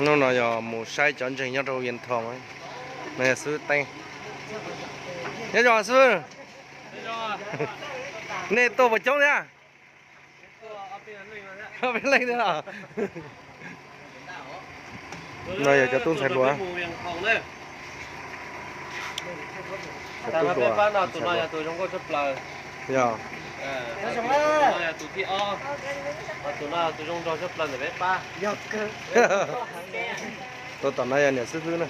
Hnub no yog mus saib cov ntseeg nyob rau Vias Thoos, no yog xib fwb Teeb. Nyob zoo xib fwb, nej tuaj puas coob thiab? Peb leej thiab los? No yog cov tub ntxhais hluas. Cov tub hluas. Yog. Tuaj tom no yog niam xib fwb na.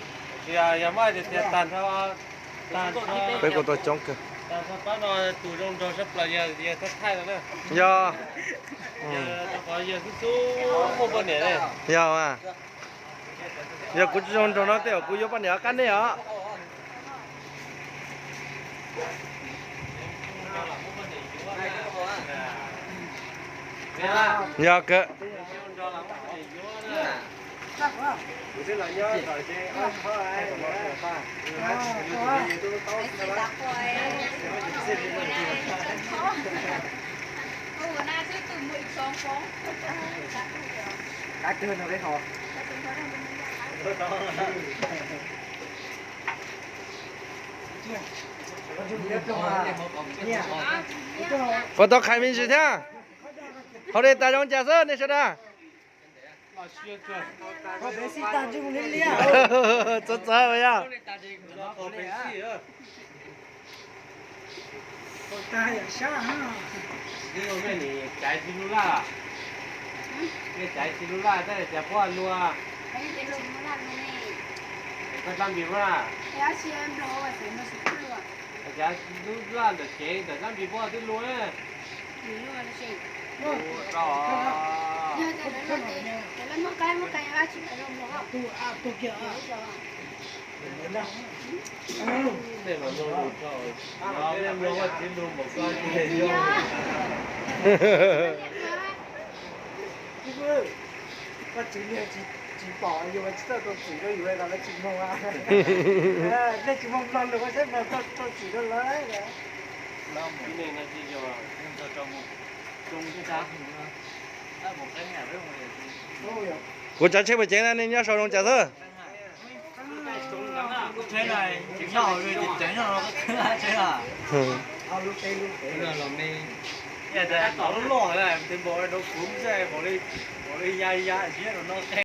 Peb kuj tuaj coob kawg. Yog. Yog, yog kuv tsis zoo nraug no tej zaum kuv yuav poj niam qab nej os. Yog kawg. Puas tau qhia me ntsis thiab? Haus dej tas zoo cas xwb nej sawv daws? Txawv txawv yog. Caiv tsis lub laj, caiv tsis lub laj tab sis puab lug. Koj txaj npis puab na? Caiv lub laj ntawm kev ntawm txaj npis puab twb lug na. Koj tsis niag tsis pom yus tsis txawj tau txim rau yus los lawv tsis mloog. Nej tsis mloog mloog lus koj saib mloog tau txim rau lawv. Kuv tsav tsheb puas ceev na, nej nyob sau zoo cas xwb?